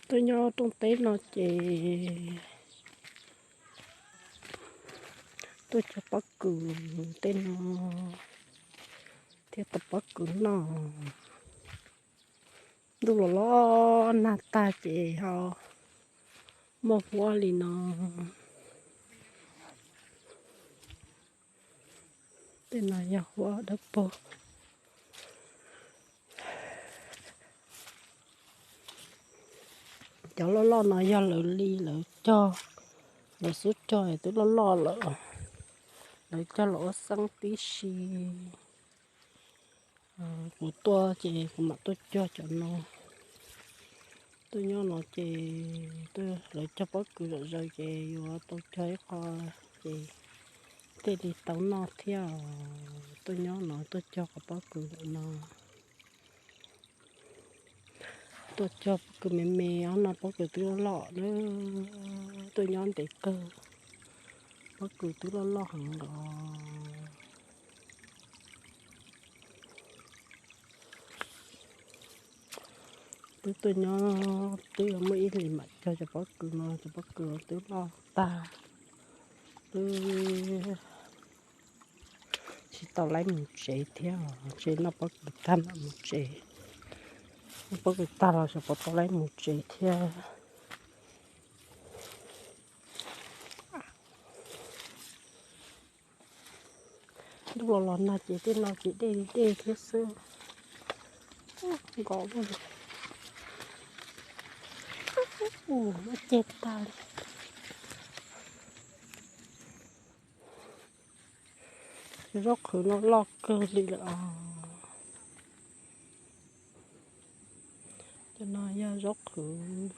Tuaj nyob rooj teb no ces tuaj cog pob kws tej no thiab tau pob kws noj. Ntuj los los nag tag ces ho muaj huab li no. Tej no yog huab dawb paug. Cov loj loj no yog lawv li lawv cog, lawv xub cog twb loj loj lawm, lawv cog los ua xeeb tib si. Kuv tuaj ces kuv mam tuaj cog cov no. Tuaj nyob no ces lawv cog pob kws zom zaws ces yuav tau cog ib qho ces thiaj li tau noj thiab. Tuaj nyob no tuaj cog qhov pob kws ntawm no. Tuaj cog pob kws me me os, no pob kws twb loj loj na. Tuaj nyob ntev kawg, pob kws twb loj loj heev os. Twb tuaj nyob twb yuav muaj ib hlis mam cog cov pob kws no, cov pob kws twb loj tag, twb tsis tau laib mus tsev thiab, ntshe noj pob kws tag mam mus tsev. Noj pob kws tag los xyov puas tau laib mus tsev thiab. Ntuj los los nag ces tej no ces dej dej thiab xwb. Nkos lawm, muab ceg tag li. Zaub qhwv no loj kawg li lawm os. Cov no yog zaub qhwv.